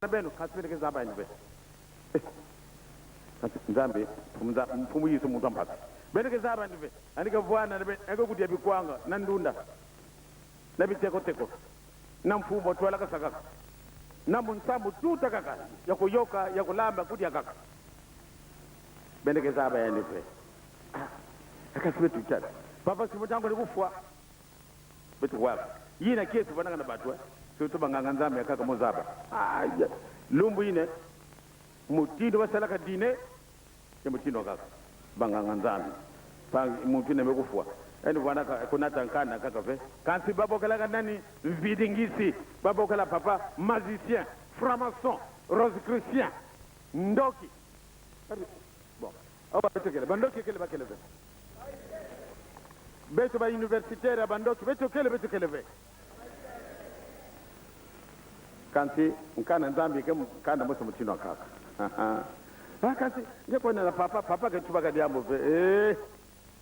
Beno kasi bene ke zaba ene ve. Kasi Nzambe mfumu yiso muntu ampasi. Bene ke zaba ene ve. Ani ke vwana ne eke kudia bikwanga na ndunda na bitekoteko na mfumbo twala kasakaka na munsambu tuta kaka ya kuyoka ya kulamba kudia kaka. Bene ke zaba ene ve. Ah, akasi betu chala. Papa simo tango ni kufwa. Betu waka. Yina kiesu vananga na batu eh. Surtout banganga Nzambe ya kaka mozaba. Ah, ya. Lumbu ine mutindo basalaka dine ya mutindo kaka banganga Nzambe. Pa muntu ne mekufwa. Eni vwana ka kunata nkanda kaka ve. Kasi babokelaka nani mvidingisi, babokela papa magicien, franc-maçon, rosicrucien, ndoki. Bon, awa betekele bandoki ekele bakele ve. Beto ba universitaire ya bandoki beto kele beto kele ve. Kanti nkana Nzambi ke nkanda moso mutindo kaka. Ah kanti nge kona na papa papa ke tubaka diambo ve. Eh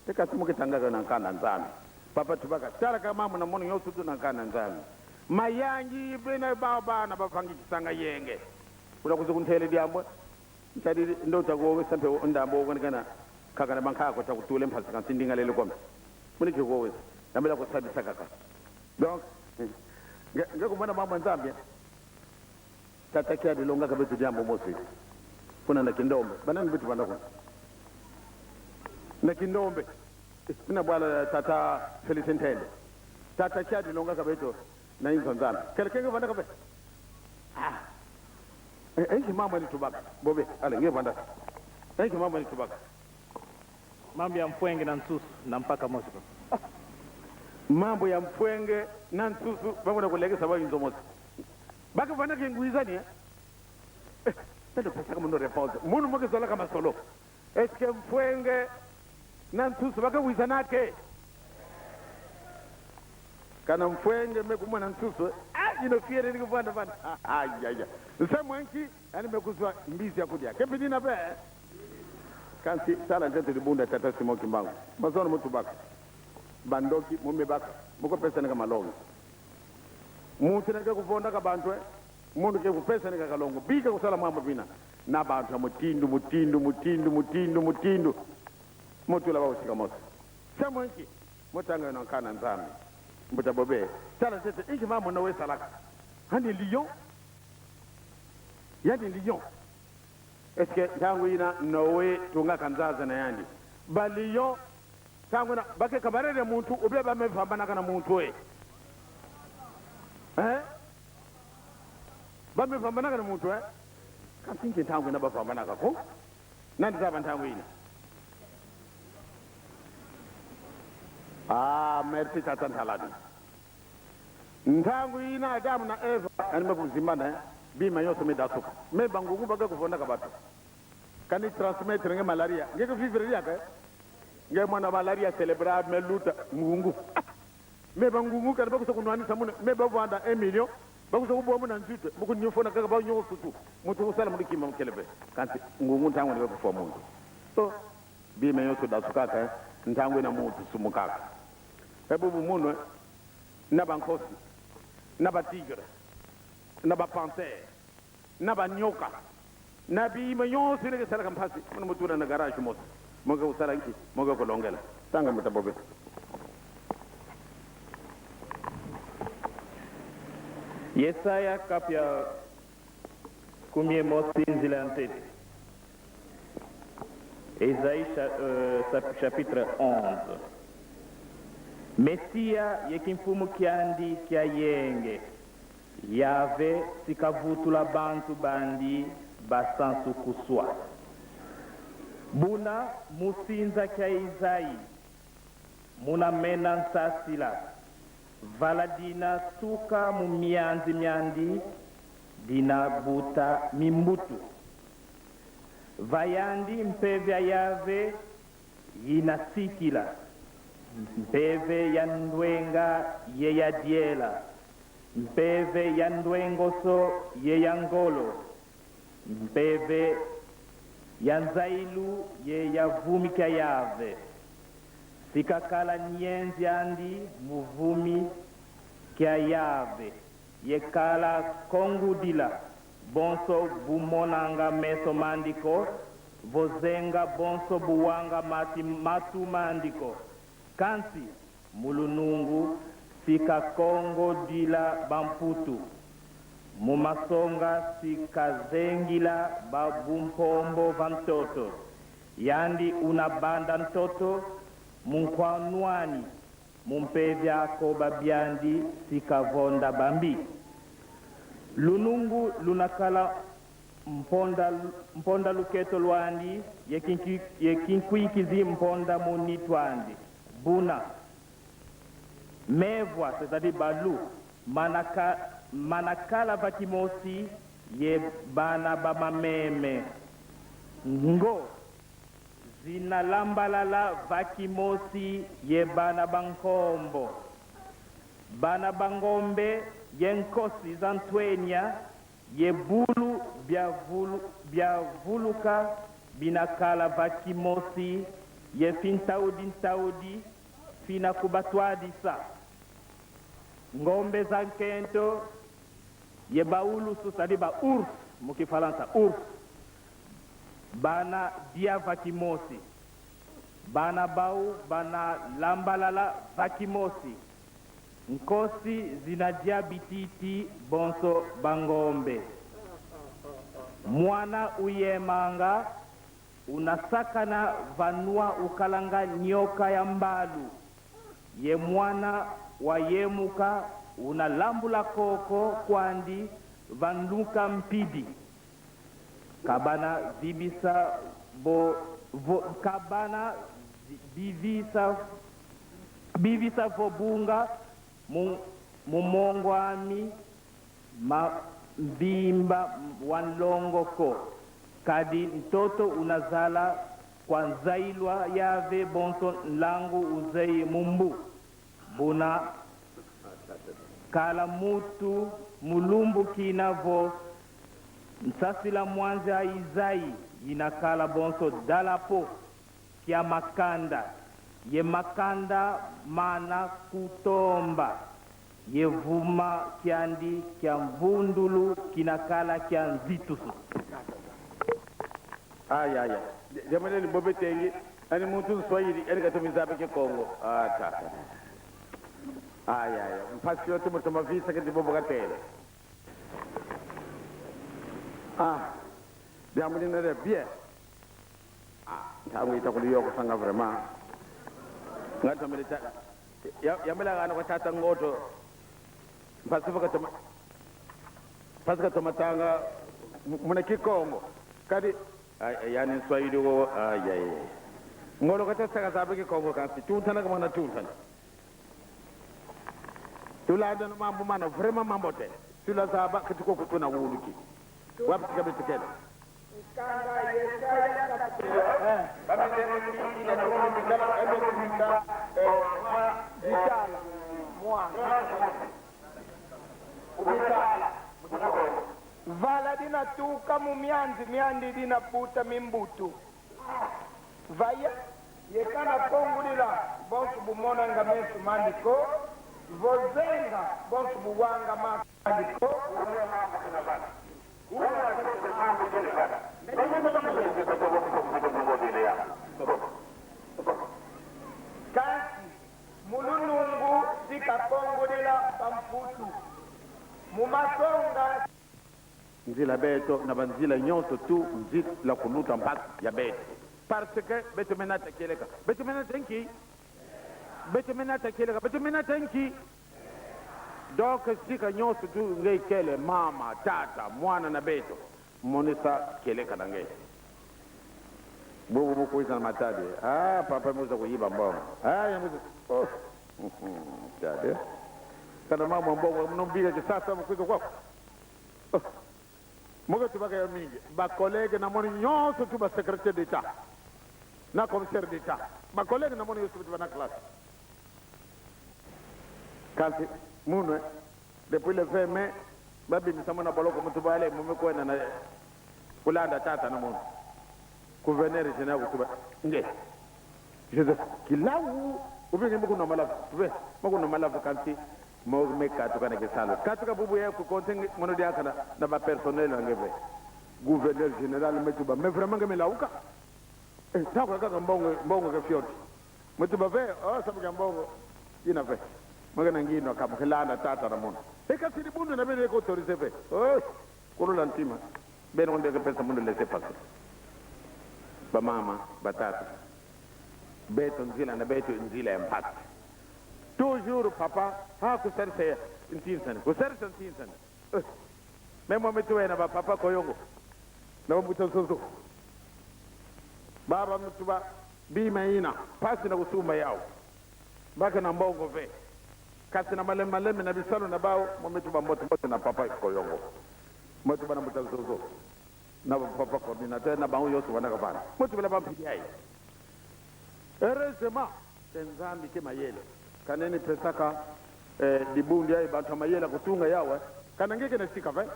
te kasi muke tangaka na nkanda Nzambi. Papa tubaka tala ka mamu na mono yosutu na nkanda Nzambi. Mayangi bena ba bana bafangi kisanga yenge. Kuna kuzukunthele diambo. Nchadi ndo takuwowesa mpe ndambo wokonekana kaka na bankhako takutule mphasi kansi ndingalele kome. Munike kuwowesa. Ndambela kusabisa kaka. Donc nge kumona mambo Nzambi tata kia dilonga kabetu diambo mosi kuna na kindombe banani bitu banda kuna na kindombe kuna bwala tata Felicien Ntende tata kia dilonga kabetu na inzo Nzambi kele kenge banda kabe ah enki mama ni tubaka bobe ale nge banda enki mama ni tubaka Mambo ya mpwenge na nsusu na mpaka mosi. Mambo ya mpwenge na nsusu bangona kulekesa ba inzo mosi bakavana ke nguizani eh tende pesaka muno réponse munu moke zalaka masolo est ce que mpwenge na nsusu bakawizana ke kana mpwenge mekumona nsusu ah ino fiere ni kuvanda vanda ah ya ya nsemwenki yani mekuzwa mbizi ya kudia kepidina pe kasi tala nte tulibunda tata Simon Kimbangu mazono mutubaka bandoki mumibaka mukopesaneka malongo muntu neke kuvondaka bantu mundu ke kupesaneka kalongo bika kusala mwambo bina na bantu ya mutindu mutindu mutindu mutindu mutindu mutula bausika mosi semwenki mutanga yono nkana Nzambi mbuta bobe tala tete inki mambo nowe salaka hani lion yani lion. Est ce que ntango ina Noe tungaka nzaza na yandi ba lion tango na bake kabarere muntu ubia ba mefambanaka na muntu e eh ba mefambanaka na muntu eh kasi nje ntango ina bafambanaka ko nandi zaba ntango ina ah merci tata ntaladi ntango ina Adamu na Eva ani mekuzimbana eh bima yonso medasuka me bangungu bake kuvondaka bato kani transmettre nge malaria ngeke vivre liaka nge mwana malaria célébra me luta ngungu me bangungu kani bakusa kunwanisa mune me bavanda 1 million bakusa kubuwa muna nzute mukunyufona kaka banyonso tu mutu kusala mutu kima mukelebe kanti ngungu ntango ndike kufwa muntu to bima yonso dasukaka ntango ina mutu sumukaka ebubu munwe na bankosi na batigre na bapantere na banyoka na bima yonso ileke salaka mpasi muna mutura na garage mosi moke kusala nki moke kulongela tanga mutabobe. Yesaya kapya kumie mosi nzila ya ntete. Esaïe chapitre 11. Messia yekimfumu kyandi kya yenge Yave sikavutula bantu bandi basansu kuswa. Buna musinza kya Isaïe muna mena nsasila vala dina suka mu mianzi miandi dina buta mimbutu. Vayandi mpevya Yave yina sikila mpeve ya ndwenga ye ya diela mpeve ya ndwengoso ye ya ngolo mpeve ya nzailu ye ya vumika Yave sikakala nyenzi andi muvumi kya Yave yekala kongudila Bonso bumonanga meso mandiko, vozenga bonso buwanga mati matu mandiko. Kansi mulunungu sikakongodila bamputu, mumasonga sikazengila ba bumpombo va ntoto. Yandi unabanda ntoto munkwanuani, mumpevya koba byandi sikavonda bambi. Lunungu lunakala mponda, mponda luketo lwandi yekinkwikizi mponda muni twandi. Buna mevwa, c'est-à-dire balu, manaka, manakala vakimosi ye bana ba mameme. Ngo zinalambalala vakimosi ye bana ba nkombo. Bana ba ngombe ye nkosi za ntwenya ye bulu bya vulu, bya vuluka binakala vakimosi ye fintaudi ntaudi fina kubatwadisa. Ngombe za nkento ye baulusu, c'est-à-dire ba ours mu kifalansa ours, bana dia vakimosi. Bana bau bana lambalala vakimosi. Nkosi zinadia bititi bonso bangombe. Mwana uyemanga unasakana vanua ukalanga nyoka ya mbalu. Ye mwana wayemuka unalambula koko kwandi vanluka mpidi. Kabana vibisa bo vo, kabana bivisa bivisa vobunga mu mumongwami ma mbimba wa nlongoko kadi ntoto unazala kwa nzailwa yave bonso nlangu uzei mumbu buna kala mutu mulumbu kina vo nsasila mwanza izai yinakala bonso dalapo kya makanda ye makanda mana kutomba ye vuma kyandi kya mvundulu kinakala kya nzitusu. Aya aya jamaneni bobetengi ani muntu nswahili ani katumizabe kikongo ah tata aya aya mpasi yote mutomavisa ke dibobo katele ah diamulina de bien ah ntangu ita kuliyo kusanga vraiment ngatomele yamela kwa tata ngoto mpasi vakatoma mpasi katomatanga muna kikongo kadi yani nswahili wo ay ay ngolo kata saka sabe kikongo kasi tuntana kama na tuntana tulanda no mambo mana vraiment mambo te tula saba kitiko kutuna wuluki wapi tikabetikela Vala dinatuka mu myanzi myandi dinaputa mimbutu. Vaya yekana kongulila bonso bumonanga meso mandiko vozenga bonso buwanga mandiko. Kasi mulunungu sikakongulila pamputu mumasonga nzila beto na banzila nyonso tu nzila kuluta mpaka ya beto parce que beto mena takeleka beto mena tenki beto mena takeleka beto mena tenki donc sika nyonso tu ngai kele mama tata mwana na beto monisa keleka na ngai bobo bokuiza na matadi ah papa muza kuyiba mbongo ah yamuza oh tade kana mama mbongo mnombika kisasa mkuiza kwako oh. Moke tubaka ya mingi bakolege namoni nyonso tu basecrétaire d'état na commissaire d'état bakolege namoni nyonso tu bana classe kasi munwe depuis le 20 mai babimisa mona boloko mutu bale mumikwena na kulanda tata na munu gouverneur général kutuba nge Joseph kilau ubinge mukunomala ve mukunomala vakansi. Mo me katuka na kisalo. Katuka bubu ya ku konte mono diaka na, na ba personnel na ngeve. Gouverneur général metuba mais vraiment ngeme lauka. Eh, tako kaka mbongo mbongo ke fioti. Metuba ve, oh sabu ke mbongo ina ve. Maka na ngino ka mkhilanda tata na mono. E kasi di bundu na bene ko autorisé ve. Oh, kulula ntima. Bene onde ke pesa mundu laisser passer. Ba mama, ba tata. Beto nzila na beto nzila ya mpasi. Toujours papa, ha kusarisa ya ntinsani, kusarisa ntinsani. Eh. Meme mituwe na ba papa koyongo. Na mbuta zozo. Baba mutuba bima ina pasi na kusumba yao. Baka na mbongo ve. Kasi na maleme maleme na bisalo na bao momituba mbote mbote na papa koyongo. Mutuba na mbuta zozo. Na papa coordinateur na bango yonso wana kavana. Mutuba la bampidi ai. Heureusement ke Nzambi ke mayele. Kaneni pesaka eh, libundi ai bantu ya mayele kutunga yawe. Kana ngeke na sika ve.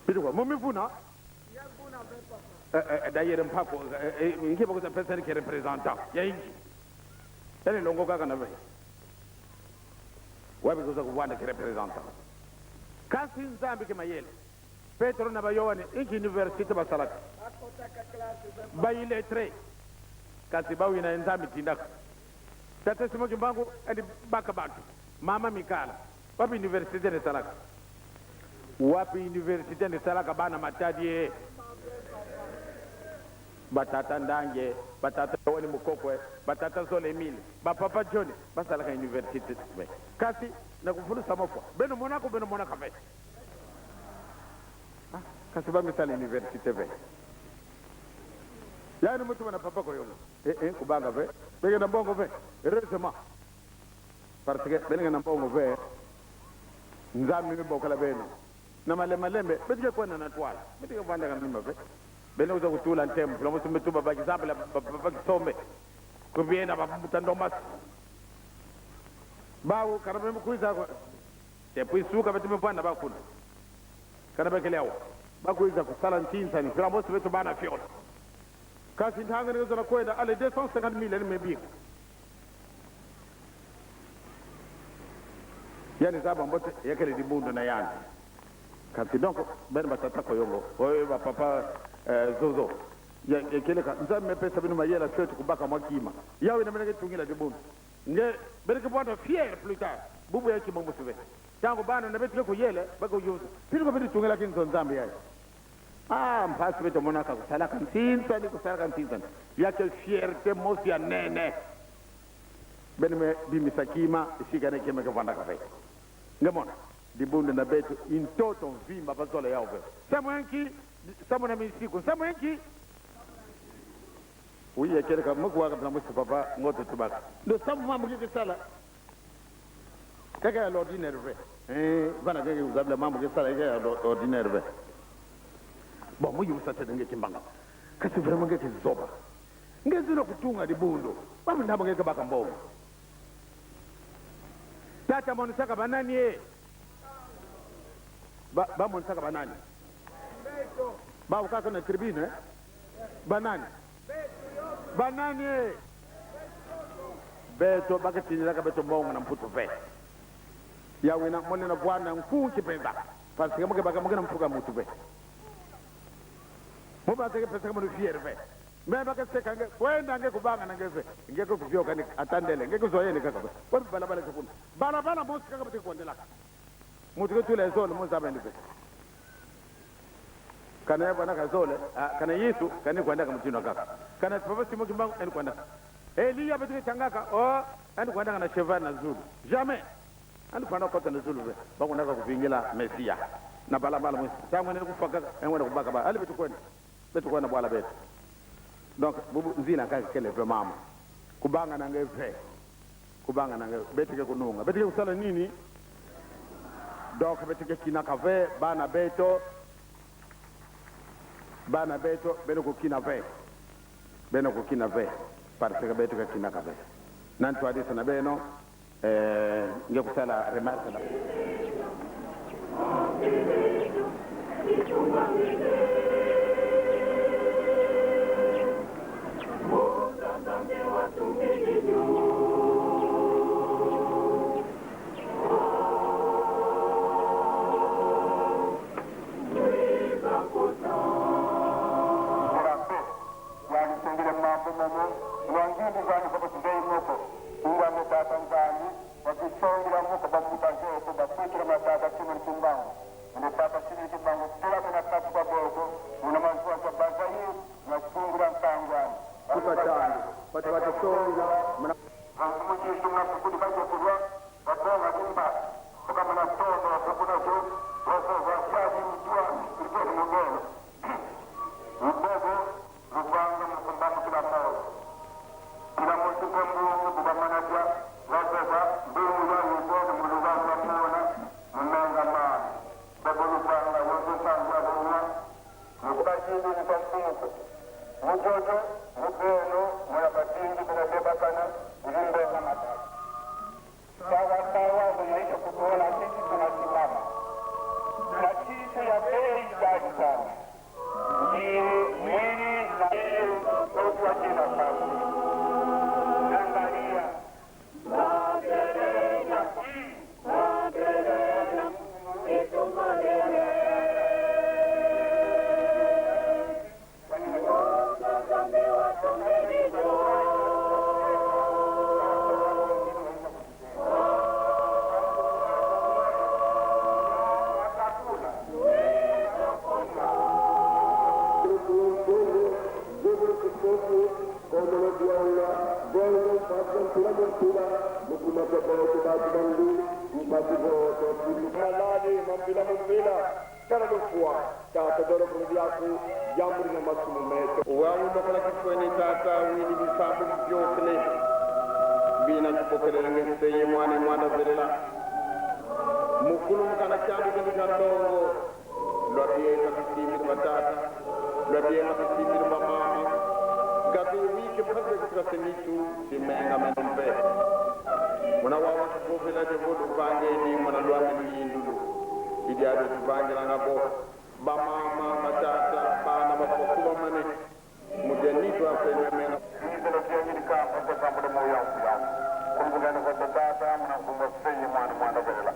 Bidikwa momivuna. Eh, eh, d'ailleurs mpako eh, eh, nkiba kuza pesa ni ke représentant ya inchi. Yani longo kaka na ve. Wapi kuza kuvanda ke représentant. Kasi Nzambi ke mayele. Petro na ba Yohane inchi université basalaka. Ba illettré. Kasi bawina Nzambi tindaka. Tata Simon Kimbangu andi baka bantu. Mama Mikala. Wapi université ne salaka? Wapi université ne salaka bana Matadi e? Batata Ndange, batata Wani Mukokwe, batata Zola Emile, ba papa John basalaka université. Kasi na kufulusa mafwa. Beno monako beno monaka ve. Ah, kasi ba misala université ve. Yani mutu na papa koyongo. Eh eh kubanga ve. Bege na mbongo ve. Heureusement. Parce que benga na mbongo ve. Nzambi mibokala beno. Na malemalembe betike kwenda na twala. Betike kwenda kana mimba ve. Beno kuza kutula ntemu. Fula musu mituba ba kisambela ba kisombe. Kubienda ba mutando mas. Bawo kana mkuiza kwa. Depuis suka betu mfana bakuna. Kana bekelewa. Bakuiza kusala ntinsa ni fula musu betu bana fiona. Kasi ntanga ni zona kwenda ale 250 000 ni mebika. Yani zaba mbote yakele dibundu na yani. Kasi donc ben batata koyongo. Oyo ba papa zozo. Ya keleka nzambe mepesa bino mayela fetu kubaka mwakima. Yawe na meneke tungila dibundu. Nge bereke bwana fier plus tard. Bubu ya kimbo musibe. Tango bana na betule kuyele bako yuza. Pili ko bitu tungila kinzo nzambe yaye. Ah mpasi beto monaka kusalaka ntinsa ni kusalaka ntinsa. Yake fierté mosi ya nene. Bene me bimisa kima isika ne kima ke vanda kafe. Ngemona dibundu na beto in toto vimba bazola yao ve. Samwenki samuna misiku samwenki. Uye kereka muku waka na musi papa ngoto tubaka. Ndo samu mambo kike sala. Kaka ya l'ordinaire ve. Eh bana kaka uzabla mambo kike sala kaka ya l'ordinaire ve. Bon muyi usate ngeke kimbanga. Kasi vraiment ngeke zoba. Ngezino kutunga dibundu. Babu ndabo ngeke baka mbongo. Tata monisaka banani e? Ba ba monisaka banani? Ba ukaka na tribune eh? Banani? Banani e? Beto bakatinilaka beto mbongo na mputu ve. Yawina monena bwana nkunki penza. Parce que muke baka muke na mfuka mutu ve. Mubaseke pesa kama fier ve. Me bakaseka nge kwenda nge kubanga na ngeve. Ngeke kuvyoka ni atandele ngeke zoyele kaka. Wapi balabala chakula. Balabala mosi kaka bate kuendelaka. Mutu ke tule zole muzi abende ve. Kana ya bwana kazole, kana Yesu kana kwenda kama kaka. Kana papa Simo Kimbangu eni kwenda. Elia bate changaka oh eni kwenda na cheval na Zulu. Jamais. Eni kwenda kota na Zulu ve. Bakwenda kuvingila Mesia. Na balabala mosi. Tangu eni kufaka eni kubaka ba. Ali betu kwenda. Betu kwenda bwala betu. Donc bubu nzila kaka kele ve mama. Kubanga na ngeve. Kubanga na ngeve. Betike kununga. Betike kusala nini? Donc betike kina kave bana beto. Bana beto bene kukina ve. Bene kukina ve. Parce que beto kina kave. Nantu hadisa na beno nge kusala remarque na. Kimbangu muna tata Simon Kimbangu tula muna tatu kwa bogo muna mazuwa kwa bazayi na sungura mpangwani Kufatana patu batusonga muna Mukishu muna kukudi kaje kulwa babonga dimba kama na tondo hakuna jo roho za shaji mjua ilikuwa ni mbogo mbogo rubanga mkumbano kila moyo kila mtu kwa mbungu kukamanaja wakoba mbungu ya ubogo muluganga mona munanga mana bogo rubanga wozosanga buwa mukajindi mukasuko mujojo mubeno mulabatingi kunadebakana ilimbenga matatu Sawa sawa, unaisha kutuona sisi tunasimama na kitu ya bei ghali sana ni mwili na sauti wa jina sasa. Angalia Malali mambila mumbila tala lufua tata doro brundiaku yamburi na masumu meto wawulokola kifweni tata wili bisambu byokele bina kipokelela ngeseye mwana mwana velela mukulu mukana chandu kindu cha ndongo lwabieka bisimili batata lwabieka bisimili bamama gabi wike mpaka kutika semitu simenga meno mpe muna wawa kipofela jevodu vangeni muna lwami luyindulu idyado tuvangilangabo bamama batata bana bafokuba mane mujanito afenyamena Nizelo kyanyiri kamba kwa sambo de moyo yangu kumbugana kwa tata muna kumba seye mwana mwana velela.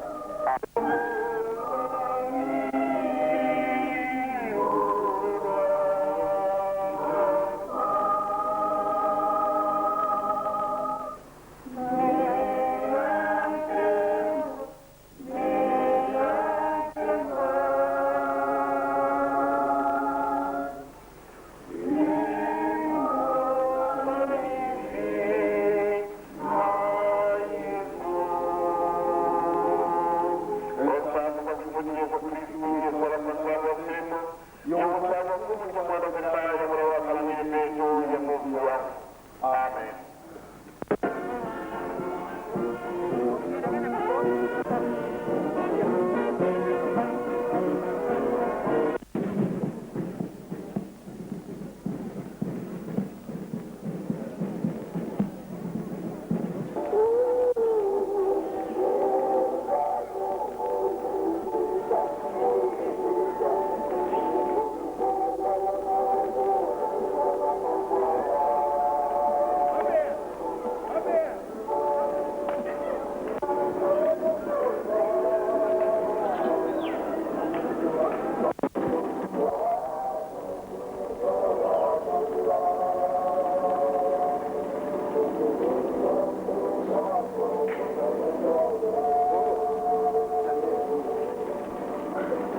Amen.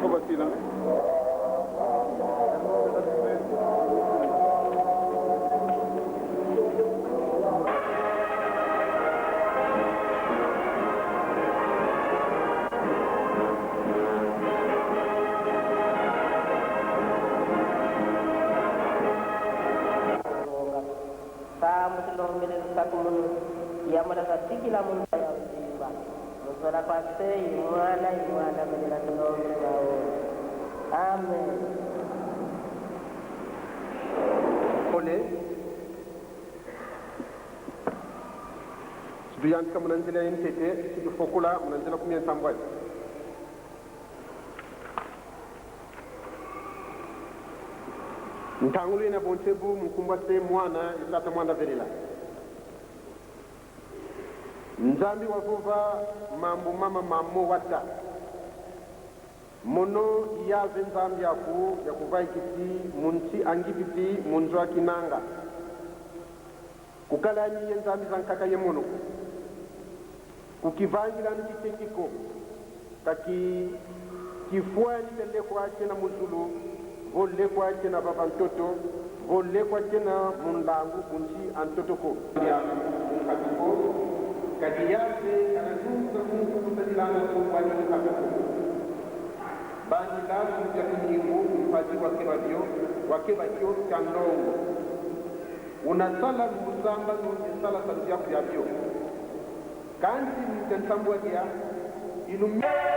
Obasila. Yamala katikila muntu yauzimba musola kwa sei mwana imwana melela tulombele bawo. Amen. Ole situyandika muna nzela yentete situfokula muna nzela kumia ntambwai ntangulu ina bontebu mukumbwa se mwana itata mwana velela nzambi wavuva mambu mama mamo wata. Mono yaze nzambi yaku yakuvaikiti munsi angipiti munzu akinanga. Kukalani ye nzambi zankaka ye mono. Kukivangilani kitekiko. Kaki kifuani belekwa kena muzulu volekwa kena babantoto volekwa kena munlangu kunchi antotoko ya munkatuko kadi yafe kana nunga kunku kusadilanga kuwani munkatuko bandi lasu ya kinyingu mpaji wakebabyo wakebakyo kandongo unasala lusamba nusala salu byabyo kandi mtensambwa dia ilumia.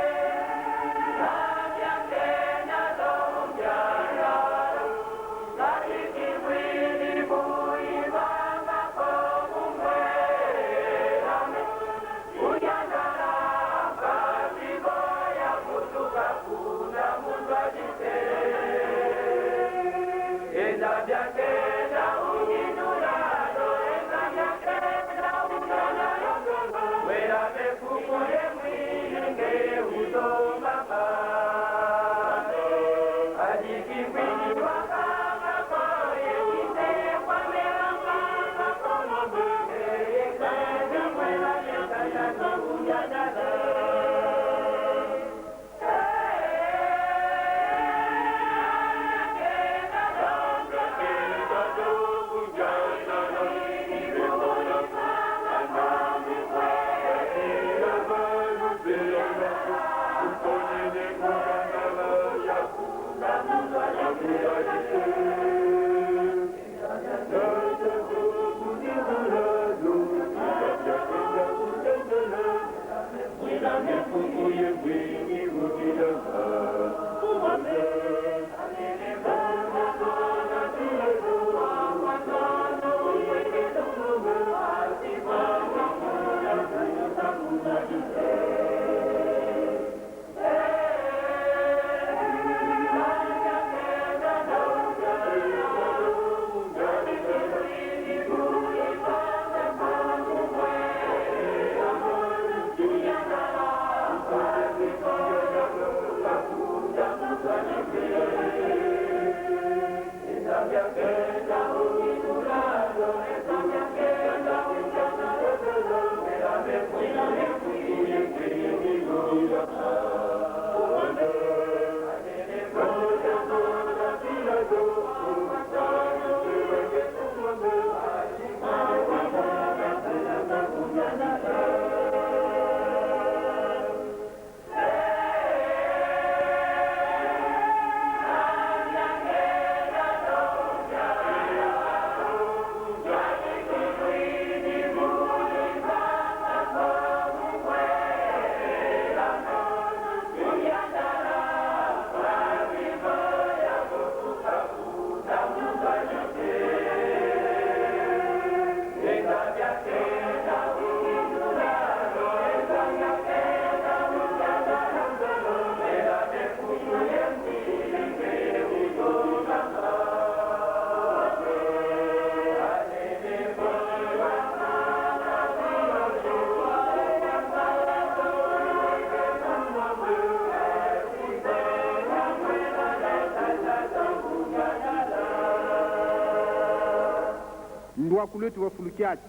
Ndwakuletu wafulukiachi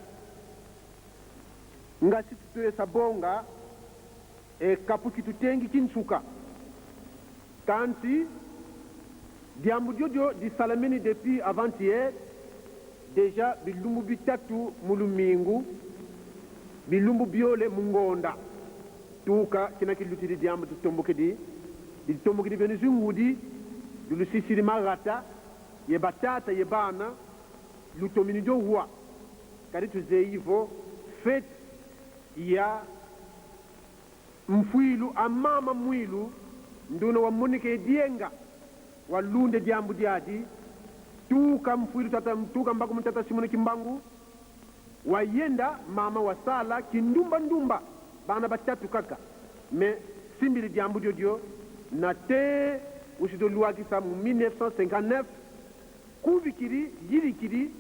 ngasi tutoye sabonga e kapu kitutengi kinsuka kanti diambu diodio di salamini depuis avant-hier déjà bilumbu bitatu mulumingu bilumbu biole mungonda tuka kina kilutidi diambu tutombokedi ditombokedi benu zingudi dulusisiri marata ye batata ye bana lutomini do wa kadi tuzeivo fete ya mfwilu amama mwilu nduna wa monike dienga walunde diambu diadi tuka mfwilu tata tuka mbaku mtata simone kimbangu wayenda mama wasala kindumba ndumba bana batatu kaka me simbili diambu diodio na te usido luakisa mu 1959 kubikiri yirikiri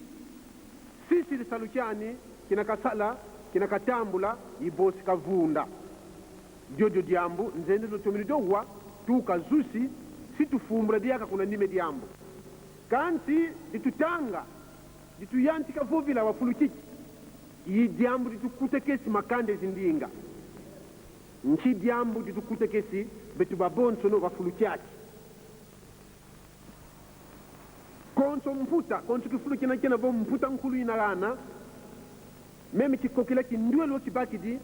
sisiri salukyani kinakasala kinakatambula ibosi kavunda diodio diambu nzende lutomini dowa tuka zusi situfumbula diaka kuna nime diambu kanti ditutanga dituyantika vuvila wafulukiki iyi diambu ditukutekesi makande zindinga Nchi diambu ditukutekesi betu babonso no bafulukiaki. Konso mputa, konso kifulu kina kina vo mputa nkulu inagana, meme kikokila kindwelo kibakidi,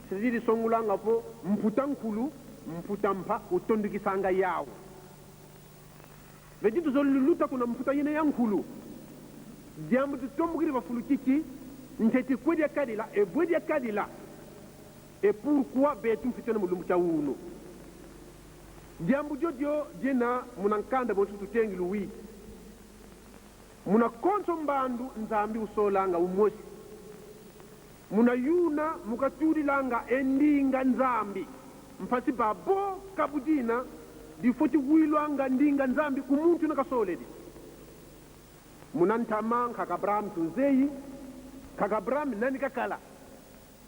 c'est-à-dire songulanga vo mputa nkulu, mputa mpa utondukisanga yawo. Vedi tuzoluluta kuna mputa yine ya nkulu. Diambu tutombukili bafulukiki, nteti kwedia kadila, ebwedia kadila. Et pourquoi betu mfitene mulumbu cha uno? Diambu diodio dina munankanda bonso tutengi luwi. Muna konso mbandu nzambi usolanga umosi. Muna yuna mukatulilanga endinga nzambi. Mpasi babo kabudina difoti wilwanga ndinga nzambi kumuntu nakasoledi. Muna ntama nkaka Abraham tunzeyi, kaka Abraham nani kakala.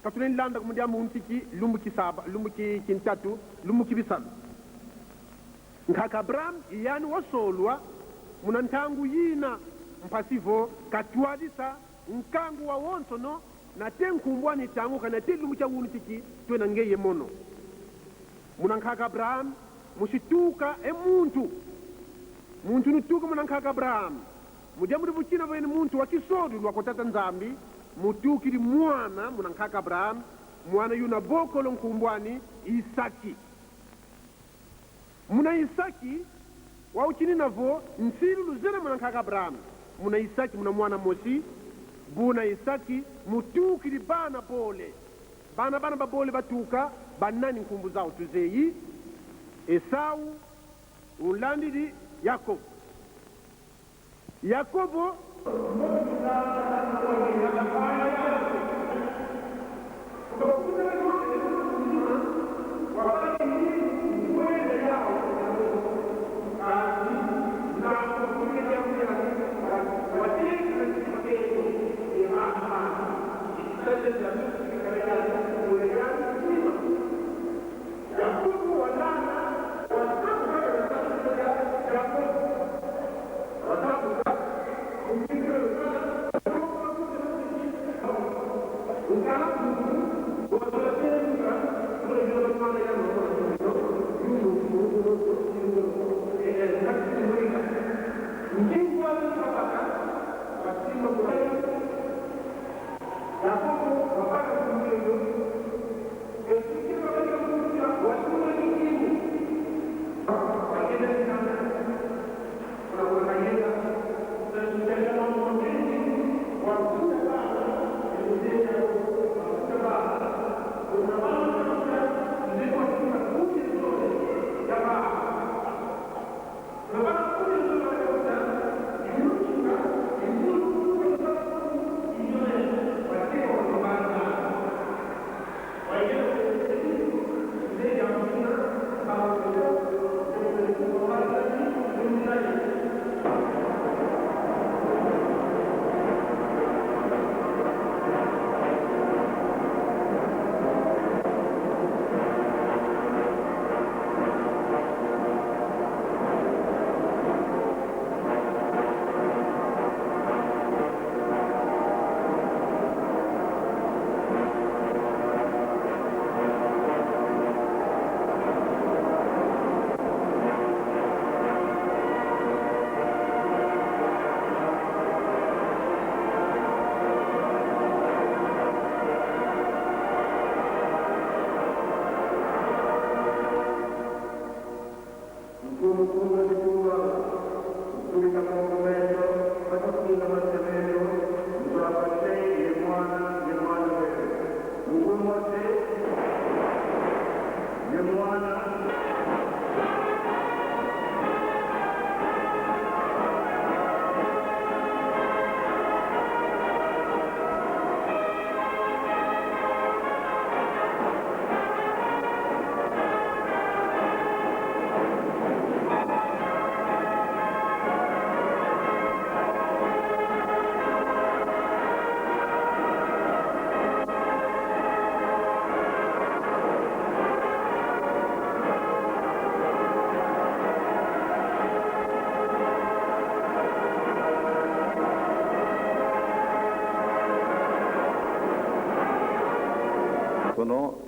Katune nlanda kumudiambu untiki lumbu kisaba, lumbu kintatu, lumbu kibisalu. Nkaka Abraham iyani wasolwa muna ntangu yina mpasivo katwalisa nkangu wa wonso no na te nkumbwa ni tangu kana te lumbu cha wunu tiki twena ngeye mono. Muna nkaka Abraham musituka e muntu. Muntu nutuka muna nkaka Abraham. Mudiambu buchina vene muntu wa kisodu lwa kotata nzambi mutukili mwana muna nkaka Abraham mwana yuna bokolo nkumbwani Isaki. Muna Isaki wa uchini navo nsilu luzena muna nkaka Abraham. Muna Isaki muna mwana Mosi buna Isaki mutukili bana bole. Bana bana babole batuka banani nkumbu zao tuzeyi Esau ulandidi Yakobo. Yakobo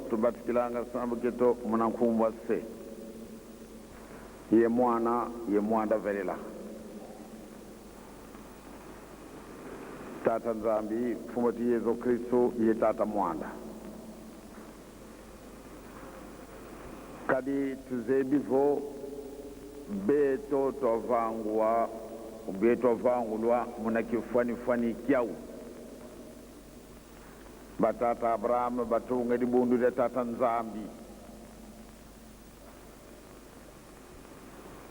Tubatikilanga sambu keto munankumbwa se. Ye mwana ye mwanda velela. Tata Nzambi mfumu ti Yesu Kristu ye tata mwanda. Kadi tuzebivo beto twavanguwa ubie twavangulwa muna kifwanifwani kyau. Batata Abraham batunga dibundu dia tata Nzambi.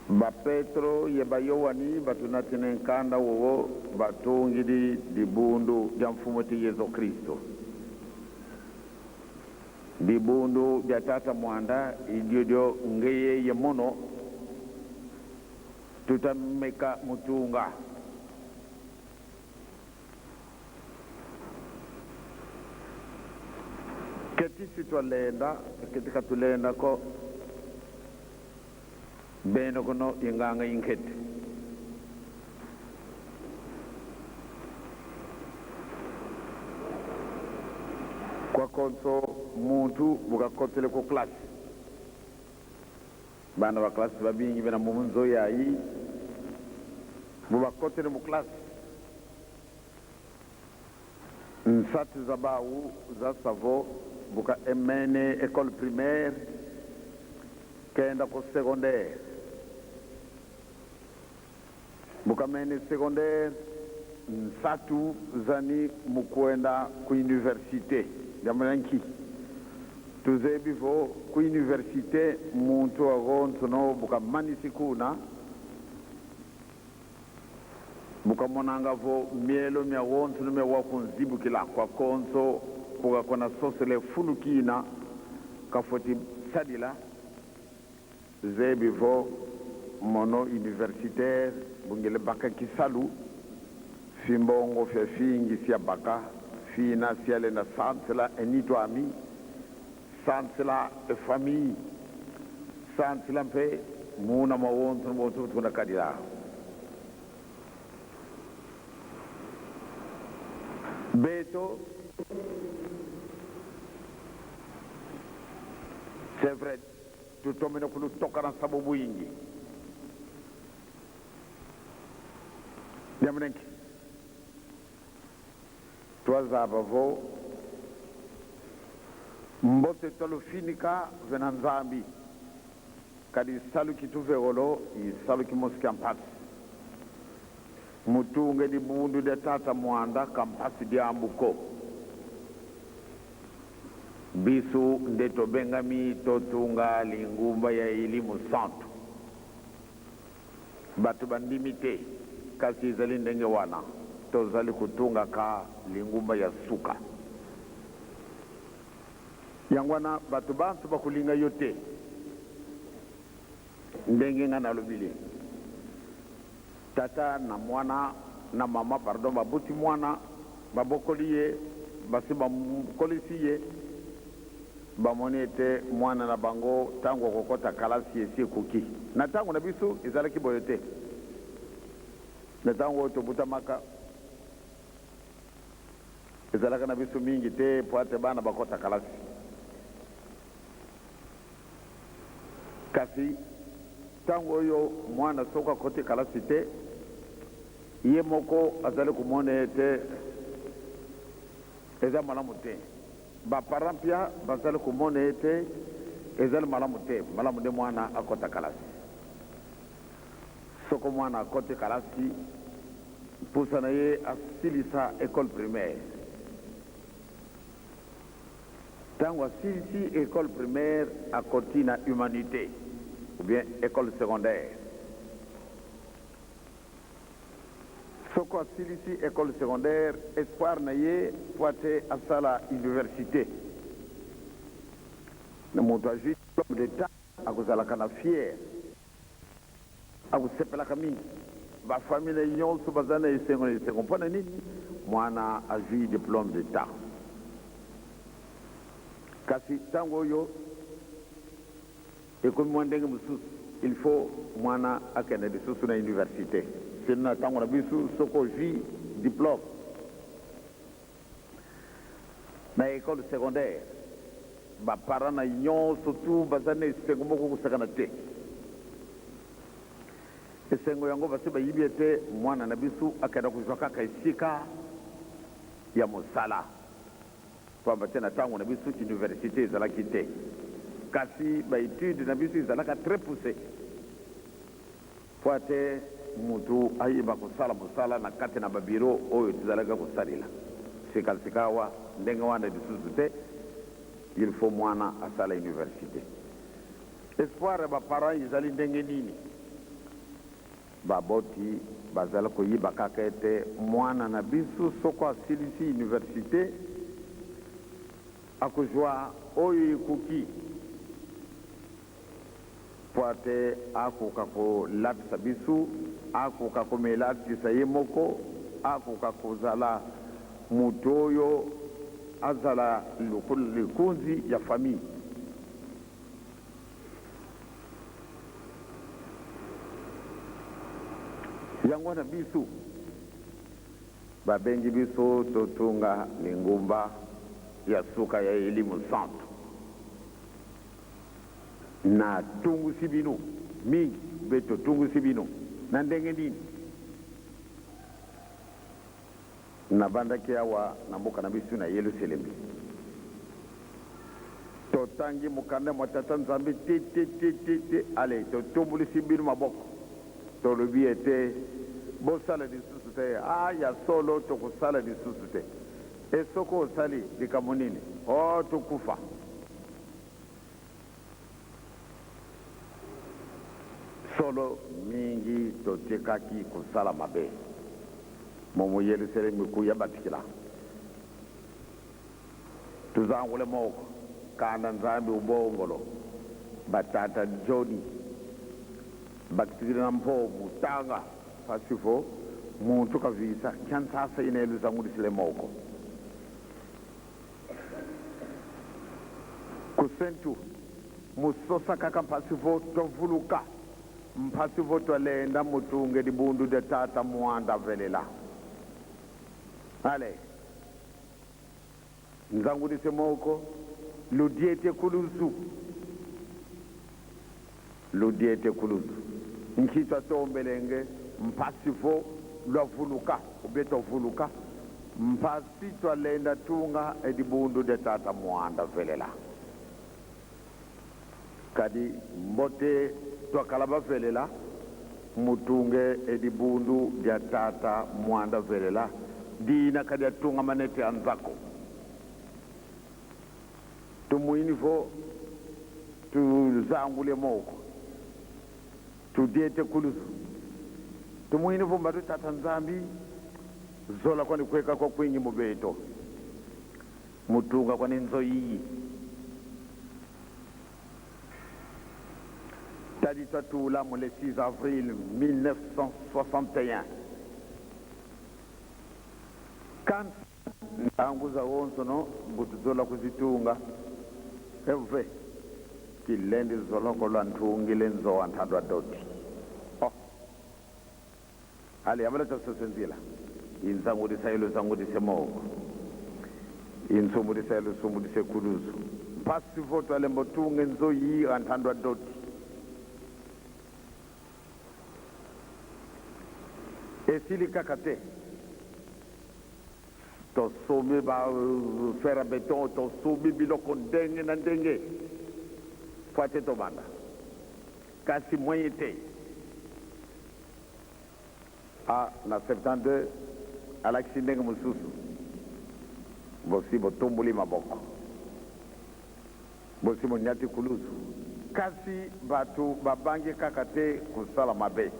Ba Petro ye ba Yowani batunatine nkanda wowo batungidi dibundu dia mfumu ti Yesu Kristo. Dibundu dia tata mwanda idiodio ngeyeye mono tutameka mutunga. Ketisi twalenda keti katulendako beno kuno inganga inkete. Kwakonso muntu bukakotele ku klasi. Bana ba klasi babingi bena mu nzo yayi bubakotele mu klasi. Nsati za bawu za savo buka emene école primaire kenda ku secondaire. Buka mene secondaire nsatu zani mukwenda ku université. Jamananki. Tuzebivo ku université muntu agonsono buka manisi kuna bukamonangavo mielo mya wonsono mya wakunzibukila kwa konso kukakona sosele fulukina kafoti sadila zebivo mono universitaire bungele baka kisalu fimbongo fya fingi fya baka fina fyalenda sansela enitwami sansela efamille sansela mpe muna mawonsono bonso tuna kadila beto. C'est vrai, tutomene kulutoka na sababu yingi nyamunenke twazabavo mbote twalufinika vena nzambi kadi saluki tuvewolo isaluki mosika mpasi mutunge dibundu dia tata mwanda kampasi diambuko bisu nde tobengami totunga lingumba ya elimu santu. Bato bandimi te kasi ezali ndenge wana tozali kotungaka lingumba ya suka. Yango wana bato banso bakolinga yo te ndenge nga nalobili. Tata na mwana na mama pardon babuti mwana babokoli ye basi bakolisi ye bamoni ete mwana na bango ntango akokɔta kalasi esi ekoki. Na ntango na biso ezalaki boye te. Na ntango oyo tobutamaka ezalaka na biso mingi te po ate bana bakɔta kalasi. Kasi ntango oyo mwana soki akɔti kalasi te ye moko azali komona ete eza malamu te. Baparent mpia bazali komona ete ezali malamu te, malamu nde mwana akɔta kalasi. Soko mwana akɔti kalasi mpusa na ye asilisa école primaire. Ntango asilisi école primaire akoti na humanité ou bien école secondaire. Soko asilisi école secondaire espoir na ye po ate asala université. Na moto azwi diplôme d'état akozalaka na fier, akosepelaka mingi. Bafamile nyonso baza na esengo na esengo. Mpona nini? Mwana azwi diplôme d'état. Kasi ntango oyo ekomi mwa ndenge mosusu, il faut mwana akende lisusu na université. Sino na ntango na biso soki ozwi diplôme na école secondaire, Ba parents na nyonso tout baza na esengo moko kosakana te. Esengo yango basi bayibi ete mwana na biso akenda kozwa kaka esika ya mosala. Pamba te na tango na biso universite ezalaki te. Kasi ba etudes na biso ezalaka très poussees. Po ete mutu ayeba kosala mosala na kati na ba bureaux oyo tozalaki kosalela. Sika sikawa ndenge wana lisusu te, il faut mwana asala universite. Espoir ya ba parents ezali ndenge nini? Baboti bazali koyiba kaka ete mwana na biso soko asilisi universite akozwa oyo ekoki mpo ete akoka kolapisa biso, akoka komilatisa ye moko, akoka kozala moto oyo azala lokola likonzi ya famille. Yango wana biso babengi biso totunga lingomba ya suka ya elimo santu. Na tungusi bino mingi mpe totungusi bino na ndenge nini? Nabandaki awa na mboka na biso na Yeluselemi. Totangi mokanda mwa Tata Nzambe te te te te te, ale totombolisi bino maboko, tolobi ete bosala lisusu te. Ah, ya solo, tokosala lisusu te. E soko osali likambo nini? Oh, tokufa. Solo, mingi totikaki kosala mabe. Momo Yelusalemi kuya batikila. Tuzangule moko kanda Nzambi ubongolo batata Joni bakitikila na mpo mutanga pasifo muntu kavisa nkansasa ine luzangulisile moko. Kusentu musosa kaka mpasi vo twavuluka mpasi vo twalenda mutunge dibundu dia tata muanda velela. Ale nzangulise moko ludiete kuluzu ludiete kuluzu nkitwa tombelenge mpasi vo lwavuluka ubie twavuluka mpasi twalenda tunga edibundu dia tata muanda velela. Kadi mbote twakala bavelela mutunge edibundu dia tata muanda velela dina kadi atunga manete a nzako. Tumuini vo tuzangule moko tudiete kuluzu. Tumuini vo mbadu tata Nzambi zola kwani kueka kwa kwingi mubeto mutunga kwani nzoyiyi. Tadi twatula mu le 6 avril 1961 kan ntangu za wonso no mbutu zola kuzitunga evuve kilendi zoloko lwa nthungile nzowa nthandwa doti oh ale yamala tasosenzila inzangulisa iluzangulise moko insumbulisa ilusumbulise kuluzu mpasi voto alembo tunge nzoyi anthandwa doti esili kaka te tosombi ba fer à beton tosombi biloko ndenge na ndenge po ate tobanda kasi moyen te. Ah na 72 alakisi ndenge mosusu bosi botomboli maboko bosi bonyati kuluzu kasi bato babangi kaka te kosala mabe.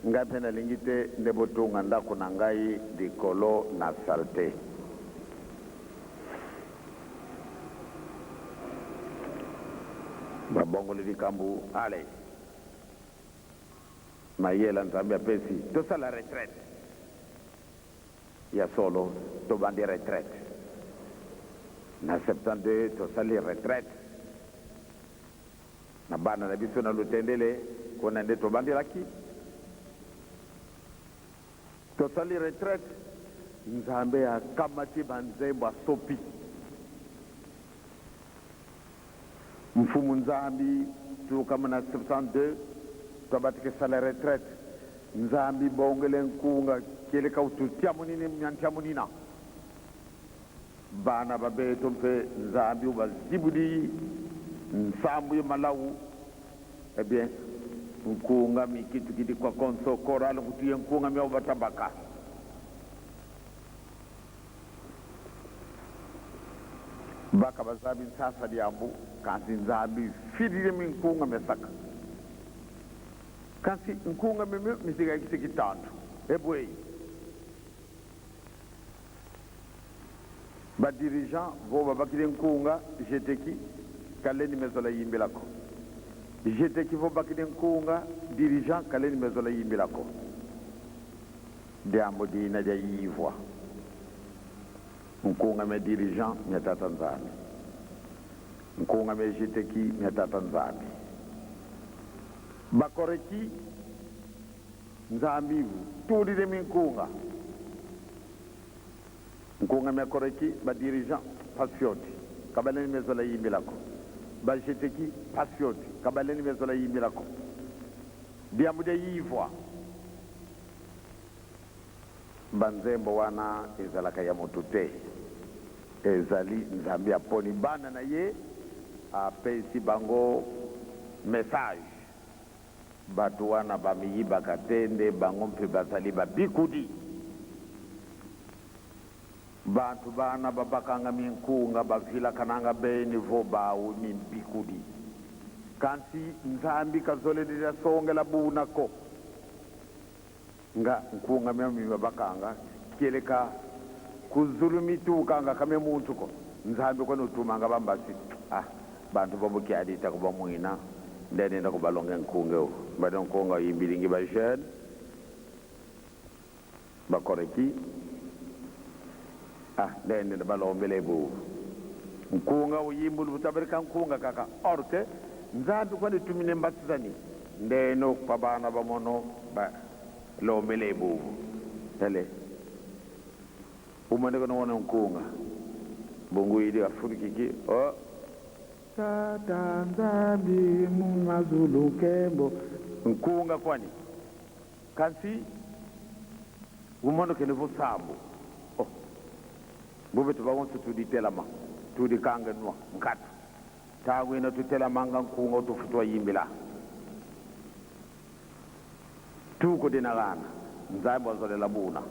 Ngai mpe nalingi te nde botonga ndako na ngai likolo na salte. Babongoli likambo allez. Mayela Nzambe apesi tosala retraite ya solo tobandi retraite na 72 tosali retraite na bana na biso na Lutendele kuna nde tobandelaki tosali retraite Nzambe akamati ba nzembo asopi. Mfumu Nzambi tuka na 72 twabatikisala retraite. Nzambi bongele nkunga kieleka ututia munini mnyantia munina. Bana babeto mpe Nzambi ubazibudi nsambu ya Malawu. Eh bien, nkunga mikitu kidi kwa konso koral kutuye nkunga mya ubatabaka. Baka bazabi nsasa diambu kasi Nzambi fidile minkunga mesaka. Kasi nkunga mimi misiga kisiki tantu. Ebwe. Ba dirigeant vo babakile nkunga jeteki kaleni mezola yimbilako. Jeteki vo bakile nkunga dirigeant kaleni mezola yimbilako. Diambo dina dia yivwa. Nkunga me dirigeant nya tata Nzambi. Nkunga me jeteki nya tata Nzambi. Bakoreki Nzambi tulile minkunga. Nkunga me koreki ba dirigeant pasioti kabaleni mezola yimbilako. Ba jeteki pasioti kabaleni mezola yimbilako. Diambo dia yivwa. Banzembo wana ezalaka ya moto te. Ezali Nzambe aponi bana na ye apesi bango message. Bato wana bamiyibaka te nde bango mpe bazali babikudi. Bantu bana babakanga minkunga bavilakananga beni vo bawu mimbikudi. Kasi Nzambi kazolelela songela bunako. Nga nkunga mya mima bakanga kieleka kuzulumitukanga kamya muntu ko. Nzambi kwani utumanga bambasi. Ah, bantu babukialita kubamwina ndenenda kubalonga nkunga eu. Bado nkunga yimbilingi ba jeune bakoreki. Ah, ndenenda balombele bu. Nkunga uyimbulu butabereka nkunga kaka. Orke Nzambi kwani tumine mbasizani. Ndeno kwa bana bamono ba lombele bu. Tele. Umande kono wona nkunga. Bungu ili afurikiki. Oh. Tata Nzambi mumazulu kembo. Nkunga kwani. Kasi umono kene vusambu. Oh. Bube tubagonso tuditelama. Tudikanga nwa nkatu. Tagwina tutelamanga nkunga utufutwa yimbila. Tuko dinagana. Nzambi wazolela buna.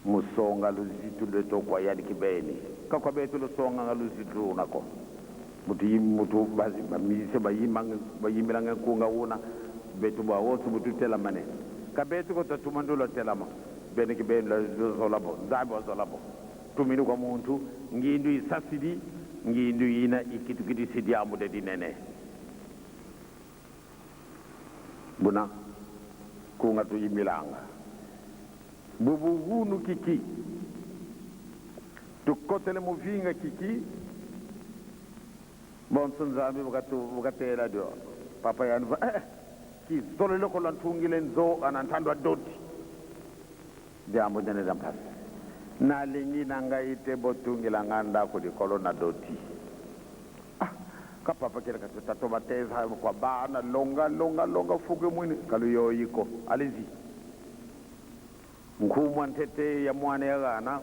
Musonga luzitu lweto kwa yadi kibeni. Kakwa betu lusonga nga luzitu unako. Mutu mutu bazi bamise bayimanga bayimbilanga nkunga una betu bwa wosu mutu telamane. Kabetu ko tatumandulo telama. Bene kibeni luzola bo. Nzambi wazola bo. Tumini kwa muntu ngindu isasidi ngindu ina ikitu kiti sidi amude dinene. Buna kunga tuyimbilanga. Bubuhunu kiki. Tukotele muvinga kiki. Bonso Nzambi bukatela dio. Papa yani kizolele kola ntungile nzo anantandwa doti. Jambo jene jampasi. Nalingi nanga ite botungila nganda kulikolo na doti. Ah, ka papa kile katuta tobateza kwa bana longa longa longa fuke mwini kaluyo yiko. Allez-y. Nkumwa ntete ya mwana ya gana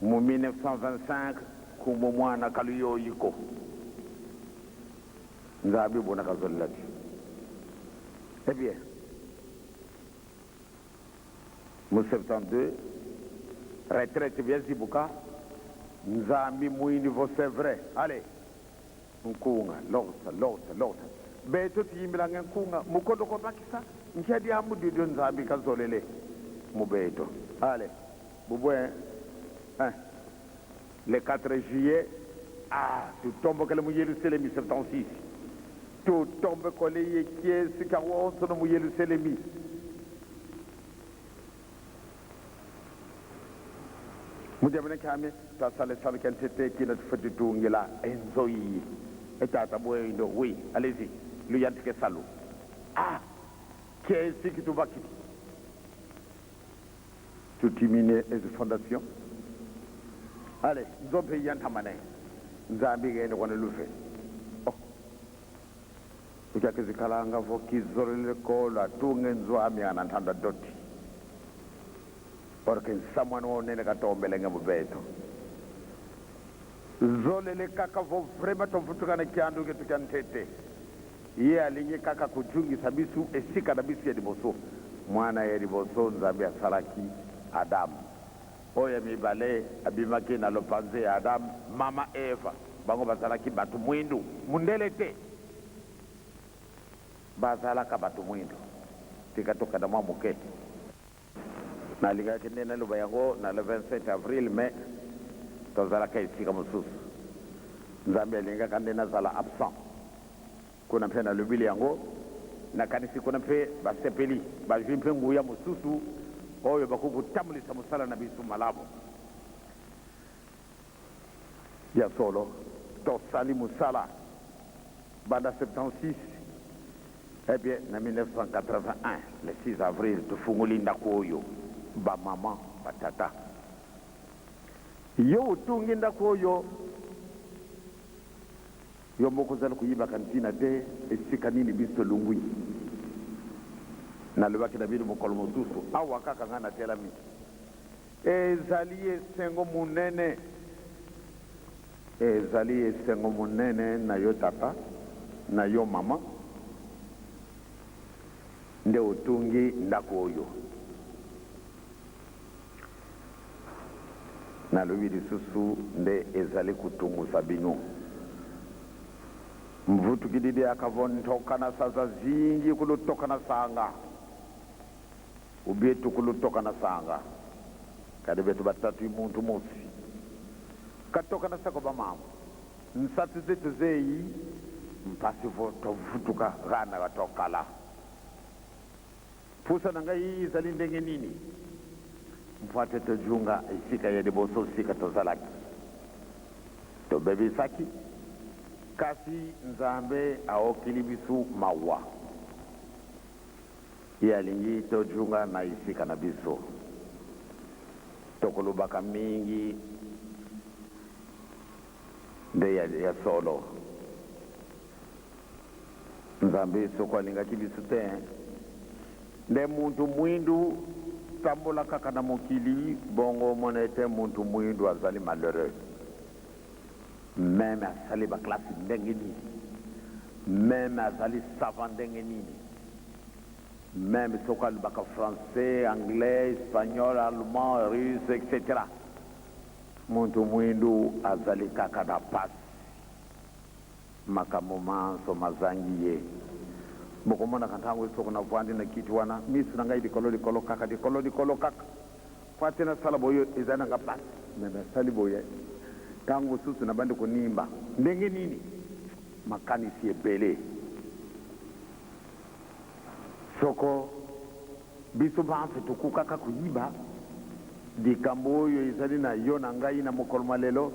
mu 1925 kumwa mwana kaluyo yiko. Nzabi bona kazolati. Eh bien, mu 72 retraite bien zibuka Nzambi mwini vo c'est vrai. Allez. Nkunga losa losa losa. Beto tiyimbilanga nkunga mukondo ko bakisa nkiadi amudidio Nzambi kazolele mubeto. Allez. Bubwe hein. Le 4 juillet ah tu tombe kele mu Yerusalemi 76. Tu tombe kole ye kiesi ka wonso no mu Yerusalemi. Mujamene kame ta sale sale kentete kina tufati tungila enzoyi. Etata bwendo oui, allez-y. Luyantike salu. Ah, kiesi kitubaki. Tutimine les fondations. Allez, nzompe yantamane. Nzambi kende kwana lufe. Oh. Ukyake zikhalanga vo kizolele kolo atunge nzwami ana nthanda doti. Or ke nsamwana wa unene katombele nge mubeto. Zolele kaka vo vraiment tovutukana kyandu ke tukya ntete. Ye alingi kaka kujungisa bisu esika na bisu ya liboso. Mwana ya liboso Nzambe asalaki Adam. Oyo ya mibale abimaki na lopanze ya Adam, mama Eva. Bango bazalaki bato mwindu, mundele te. Bazalaka bato mwindu. Tika tokenda mwa moke. Nalingaki nde naloba yango na le 27 avril, mais tozalaka esika mosusu. Nzambe alingaka nde nazala absent. Kuna mpe nalobili yango, nakanisi kuna mpe basepeli, bazwi mpe nguya mosusu oyo bakoki kotambwisa mosala na biso malamu. Ya solo, tosali mosala banda 76, eh bien, na 1981, le 6 avril, tofungoli ndako oyo, ba mama, ba tata. Yo otungi ndako oyo, yo moko ozali koyibaka ntina te esika nini biso tolungwi. Nalobaki na bino mokolo mosusu, awa kaka ngai natelami. Ezali esengo monene, ezali esengo monene na yo tata, na yo mama, nde otungi ndako oyo. Nalobi lisusu nde ezali kotungusa bino. Mvutukididi akavo ntoka na saza zingi kulutoka na sanga. Ubietu kulutoka na sanga. Kadi betu batatu muntu mosi. Katoka na sako bamama. Nsatu zetu zeyi mpasi vo tovutuka gana gatokala. Pusa na ngai ezali ndenge nini? Mpo ete tojunga esika ya liboso sika tozalaki. Tobebisaki, kasi Nzambe aokili biso mawa. Ye alingi tojunga na esika na biso. Tokolobaka mingi nde ya, ya solo. Nzambe soko alingaki biso te, nde muntu mwindu tambola kaka na mokili bongo omona ete muntu mwindu azali malheureux. Meme asali baklasi ndenge nini, meme azali savant ndenge nini, meme soko alobaka français, anglais, espagnol, allemand, russe, etc. Muntu mwindu azali kaka na pasi. Makambo manso mazangi ye. Bokomonaka ntango soko navwandi na kiti wana, miso na ngai likolo likolo kaka, likolo likolo kaka. Po ate nasala boye ezali na nga pasi. Me nasali boye, ntango mosusu nabandi konimba. Ndenge nini? Makanisi ebele. Soko biso banso tokokaka koyiba likambo oyo ezali na yo na ngai na mokolo mwa lelo,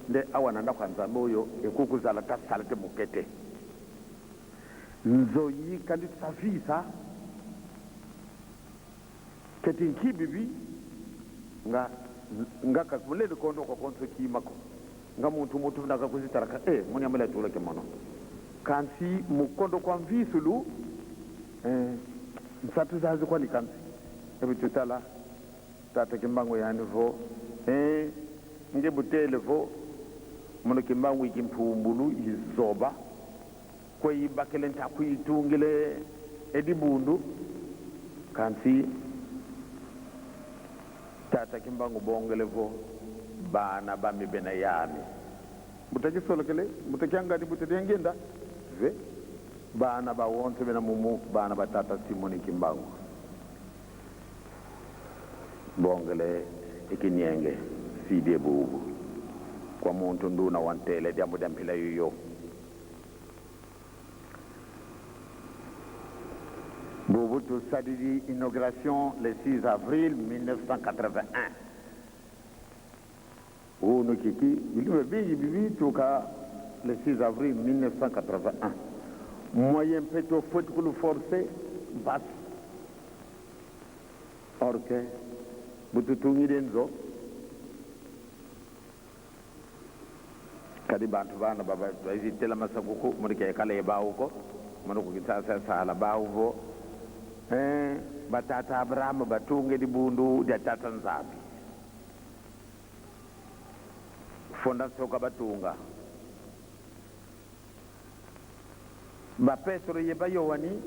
nde awa na ndako ya Nzambe oyo ekoki kozala ata salete moke te. Nzoyi kandi tusafisa keti nkibibi nga nga mulele kondo kwa konso kimako nga muntu mutu ndaka kuzitaraka e munyamela tula ke mono kansi mukondo kwa mvisulu eh, nsatu zazi kwani kansi ebi tutala tata kimbangu yani vo eh, nge butele vo muno kimbangu iki mpumbulu izoba kweyibakele ntakuyitungile edibundu kansi tata kimbangu bongele vo bana bami bena yami butakisolokele butakiangani butadiangenda ve bana bawonse bena mumu bana batata Simoni Kimbangu bongele ikinienge sidie bubu kwa muntu nduna wantele diambo diampila yuyo Bubu tusadidi inauguration le 6 avril 1981 unu kiki bilume bingi bibituka le 6 avril 1981 moyen mpe tofweti kulu forcé mpasi or ke bututungile nzo. Kadi bantu bana bavitela masakuku mudi kekala ye bawuko mudi kukisasa sala bawuvo batata Abraham batunge dibundu dia tata Nzambi fondation kabatunga ba Petro ye ba Yowani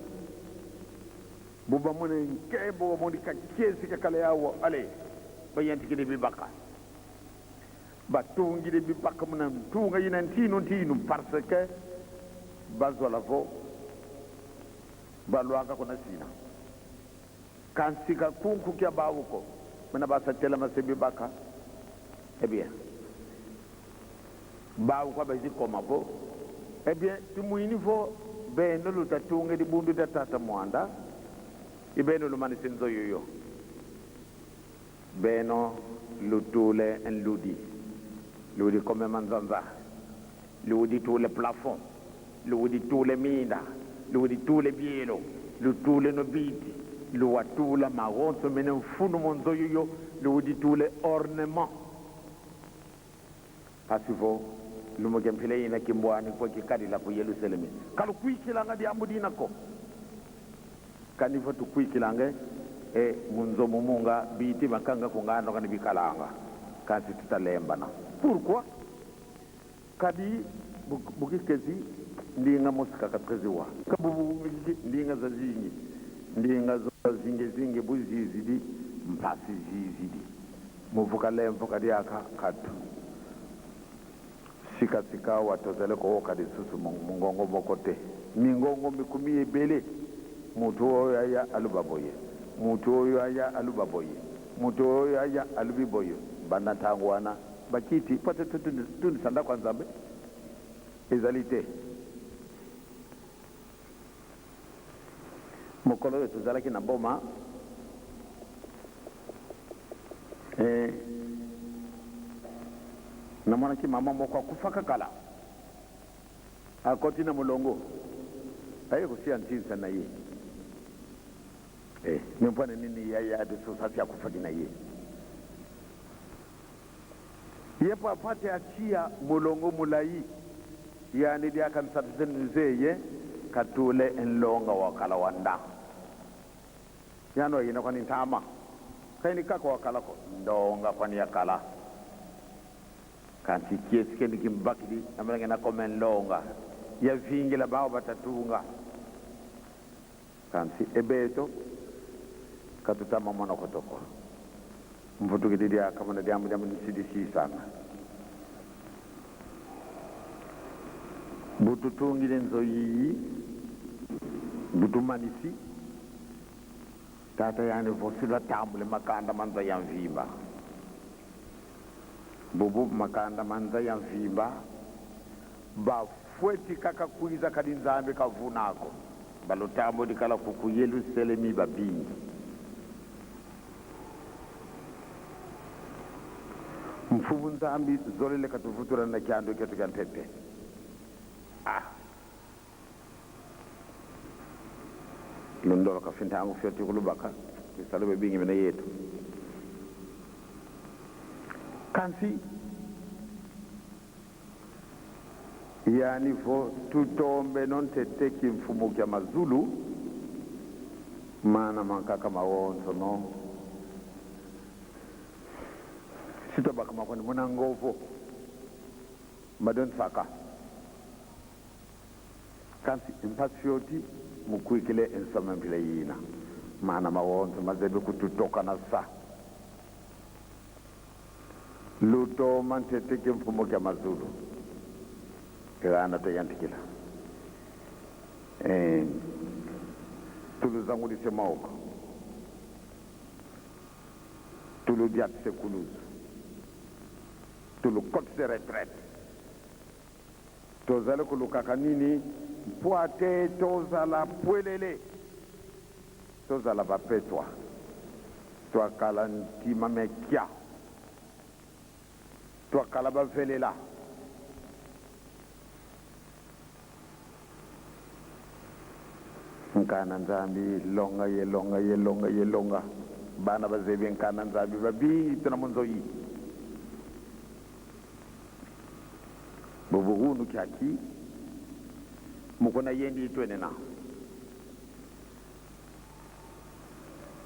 bubamune nkebo mudi kakiesi kakale yawo ale bayantikile bibaka batungile bibaka muna ntunga yina ntinu ntinu parce que bazwala vo balwaka kuna sina kansika kunku kya bawuko muna basatela masebi baka eh bien bawuko abazikoma vo eh bien tumuini vo beno lutatunge dibundu da tata mwanda ibeno lumanisi nzoyoyo beno lutule nludi ludi kome manzanza ludi tule plafond ludi tule minda ludi tule bielo lutule no biti luwatula magonso mene mfunu monzoyoyo ludi tule ornement pasivo lumuke mphile yina kimbwani kwa kikadila ku Yerusalemu kalu kuikilanga diambu dinako kanivo tukuikilange e munzo mumunga biti makanga kungano kani bikalanga kasi tutalembana pourquoi kadi bukikezi ndinga mosika katreziwa kabubu ndinga zazingi ndinga zinge zinge buzizidi mpasi zizidi muvuka lemvo kadi aka katu sikasika watozele kowoka lisusu mungongo moko te mingongo mikumi ebele mutu oyo aya aluba boye mutu oyo aya aluba boye mutu oyo aya alubi boye banda ntango wana bakiti po te tundisa ndako ya Nzambe ezali te mokolo oyo tozalaki na boma namonaki mama moko akufaka kala akoti na molongo aye kosia ntinsa na ye me mpona nini yaya lisusu asi akufaki na ye ye po afate atia molongo molai yani diakanisatuse ye katule nlonga wakala wanda yano yina kwani ntama kaini kako wakalako ndonga kwani yakala kanti kiesi kendi kimbakidi amalenge nakome nlonga yavingila bao batatunga kanti ebeto katutama mwana kotoko mvutukidi diakamana diamu diamu nisidi sisanga bututungile nzoyiyi butumanisi tata yani vosila tambule makanda manza ya mvimba bubu makanda manza ya mvimba bafweti kaka kuiza kadi nzambe kavunako balutambo dikala kuku Yerusalemi babingi mfumu nzambi zolele katuvutura na kyando ketu kya ntete lundolo kafintangu fyoti kulubaka bisalo bebingi mene yetu kansi yani vo tutombe nontete kimfumu kya mazulu mana mankaka mawonso no sitobaka makwani muna ngovo madonsaka kansi mpasi fyoti mukwikile ensoma mpile yina mana mawonso mazebe kututoka na sa lutoma ntete kimfumu kya mazulu kirana toyantikila tuluzangulise maoko tuludiatise kuluzu tulukotise retraite tozali kolukaka nini mpo ate tozala pwelele tozala bapetwa twakala ntima mekia twakala bavelela nkana nzambi longa ye longa ye longa ye longa bana bazebi nkana nzambi babingi tuna munzoyi Bobo hunu kyaki mukona yendi itwene na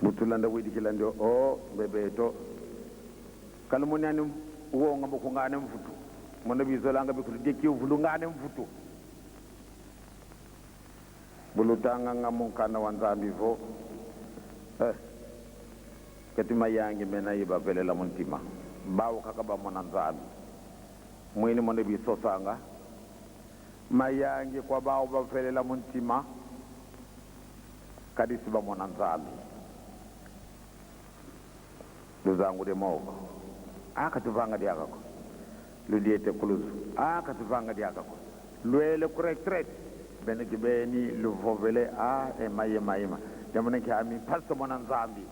butulanda widikila ndio o bebeto kalumuni ani wonga mukungane mvutu mono bizolanga bikulu deki uvulungane mvutu bulutanga nga munkana wa nzambi vo eh katima yangi mena yibavelela muntima bawo kaka bamona nzambi mwini mono bisosanga mayangi kwa bawo bavelela muntima kadisi bamona nzambi luzangu de moko akatuvanga diakako ludiete kuluzu akatuvanga diakako lwele ku retraite bene kibeni luvovele a ema yema yema jamone ki ami pasto mona nzambi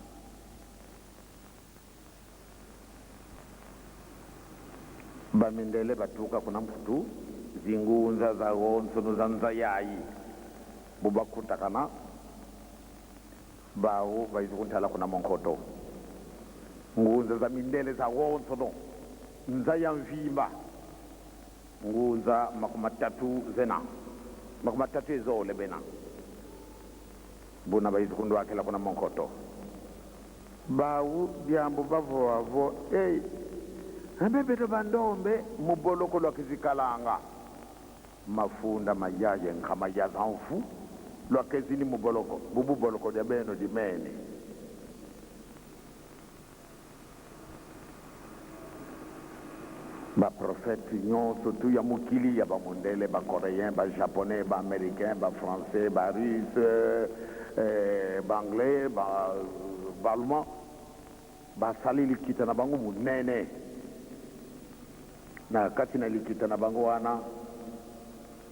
bamindele batuka kuna mputu zingunza za gonsono za nzayayi bubakutakana bawo baizikunthala kuna monkoto ngunza za mindele za gonsono nza ya mvimba ngunza 30 zena 30 ezole bena buna baizikundwakela kuna monkoto bawu byambo bavoavo ei abebeto bandombe muboloko lwa kizikalanga mafunda mayaye nkama ya zanfu lwa kezini muboloko bubu boloko dia beno dimene baprofete nyonso tu ya mokili ya bamondele bacoréen bajaponais baaméricain bafrançais barusse baanglais baallemand basali likita na bango monene na kati na likita na bango wana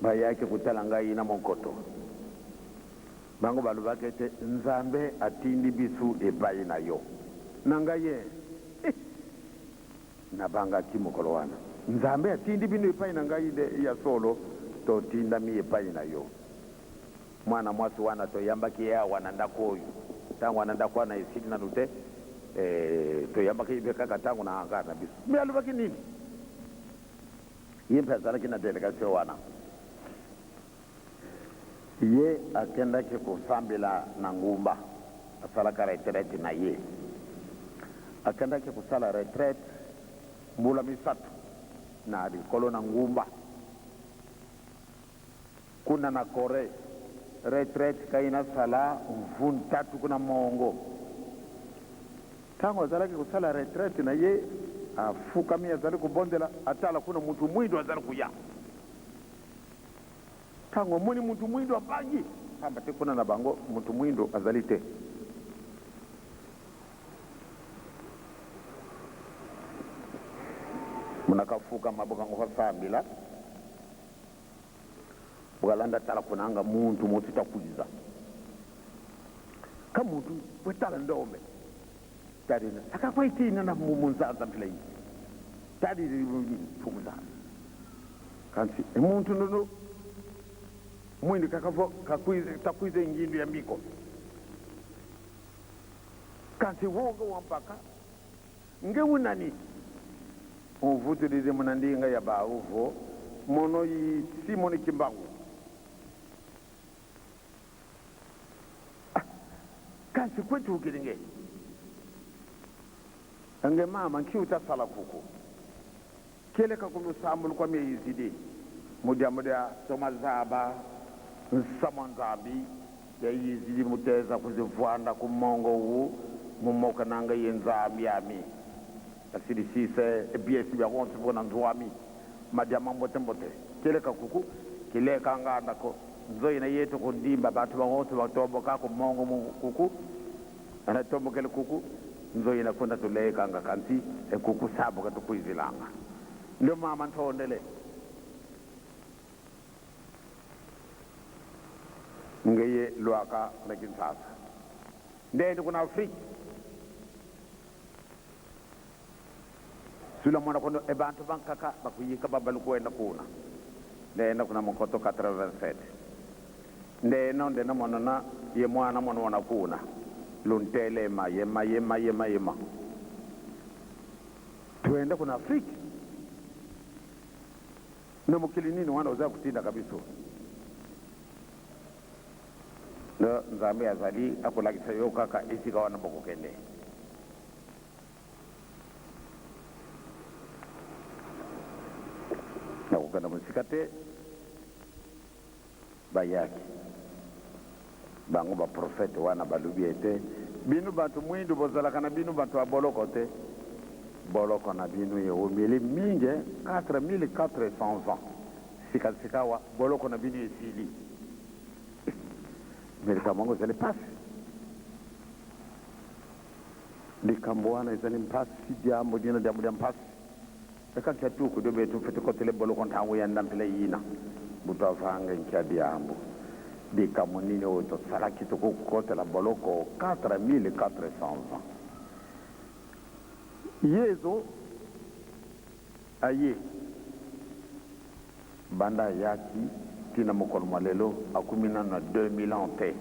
bayaki kotala ngai na monkoto bango balobaki ete nzambe atindi biso epai na yo na ngai ye nabangaki mokolo wana nzambe atindi bino epai na ngai de ya solo totindami epai na yo mwana mwasi wana toyambaki ye awa na ndako oyo ntango wana ndako wana esili nanu te toyambaki ye mpe kaka ntango na hangar na biso me alobaki nini ye mpe azalaki na delegation wana ye akendaki kosambela na ngumba asalaka retraite na ye akendaki kosala retraite mbula misato na likolo na ngumba kuna na Corée retraite kai nasala mvun tatu kuna mongo ntango azalaki kosala retraite na ye afukami azali kobondela atala kuna mutu mwindo azali kuya ntango amoni mutu mwindo abangi pamba te kuna na bango mutu mwindo azali te munakafuka mabokango kasambila bukalanda tala kunanga muntu mosi takwiza ka muntu wetala ndombe tarina akakwaitina na munzanza mpila iyi tali pumuzanza kanti emuntu nono mwindi kakavo kakwize takwize ngindu ya mbiko kanti wonga wampaka ngeunani umvutulile munandinga ya bauvo mono yi simoni kimbangu kanti kwetuukilinge nge mama nkiutasala kuku keleka kulusambulu kwa mieyizidi mudia mudia tomazaba nsamwa nzambi yayizidi muteza kuzivwanda kumongo wu mumoka nanga ye nzambi ami asilisise ebiesi bya konse bona nzwami madiama mbote mbote keleka kuku kileka ngandako nzoyina yetu kundimba bantu bangonse batomboka kumongo kuku anatombokele kuku nzoyina kunda tulekanga kanti ekuku sabuka tukwizilanga ndio mama ntondele ngeye lwaka na Kinshasa ndendi kuna Afrika sula mwana kono ebantu bankaka bakuyika babalukuenda kuna ndenda kuna mokoto 87 ndeno ndena mwana ye mwana mwana wana kuna luntelema yema yema yema yema tuende kuna Afrika Na mokili nini wana oza kotindaka biso? Na Nzambe azali akolakisa yo kaka esika wana bokokende. Nakokenda mosika te. Bayaki bango ba prophète wana balobi ete bino bato mwindu bozalaka na bino bato ya boloko te, boloko na bino ewumeli mingi 4400 ans, sika sikawa boloko na bino esili. Mais likambo yango ezali mpasi, likambo wana ezali mpasi, diambo dina diambo dia mpasi. Eka nkya tuku dio betu mfe tukotele boloko ntango ya ndampila yina butu avanga nkya diambo likambo nini oyo tosalaki tokokotela boloko 4400 ans. Yezu aye banda ayaki tina mokolo mwa lelo akumi nanu na 2000 ans te.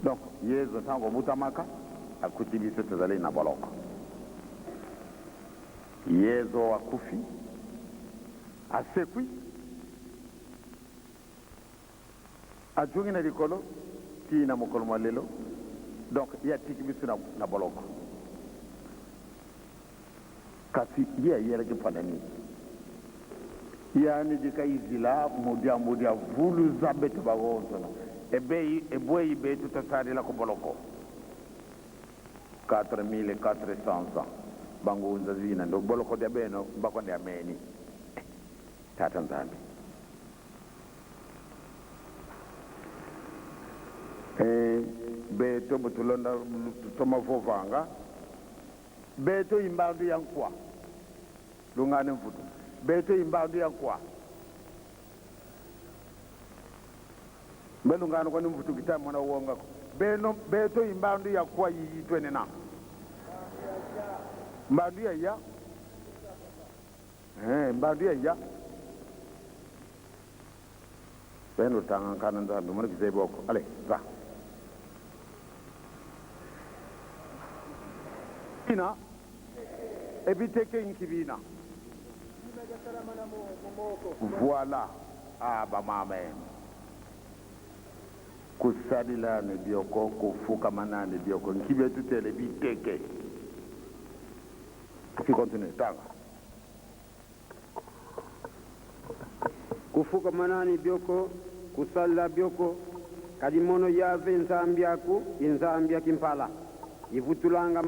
Donc Yezu ntango abutamaka akuti biso tozali na boloko. Yezu akufi, asekwi, azongi na likolo tii na mokolo mwa lelo. Donc ye atiki biso na, na boloko. Kasi ye ayelaki mpo na nini? Yani dika izila mudiambu dia vuluza betu bagonzono ebeyi ebweyi betu tosalila ku boloko. 4400 ans bangunza zina ndo boloko dia beno mbako ndia meni. Tata Nzambi. Eh, beto butulonda tutoma vovanga beto imbandu ya nkwa lungane mvutu beto imbandu ya nkwa mbelungano kwani mvutu kita mwana wongako beno beto imbandu ya kwa yiyitwene na mbandu ya ya eh, mbandu ya ya beno tanga nkana Nzambi mwana kizeboko ale za ina ebiteke nkibina voilà aba mama kusalilane bioko kufukamanane bioko nkibe tutele biteke. Tu continue tanga. Kufukamanani bioko kusalila bioko kadi mono yave nzambi aku inzambi ya kimpala ivutulanga.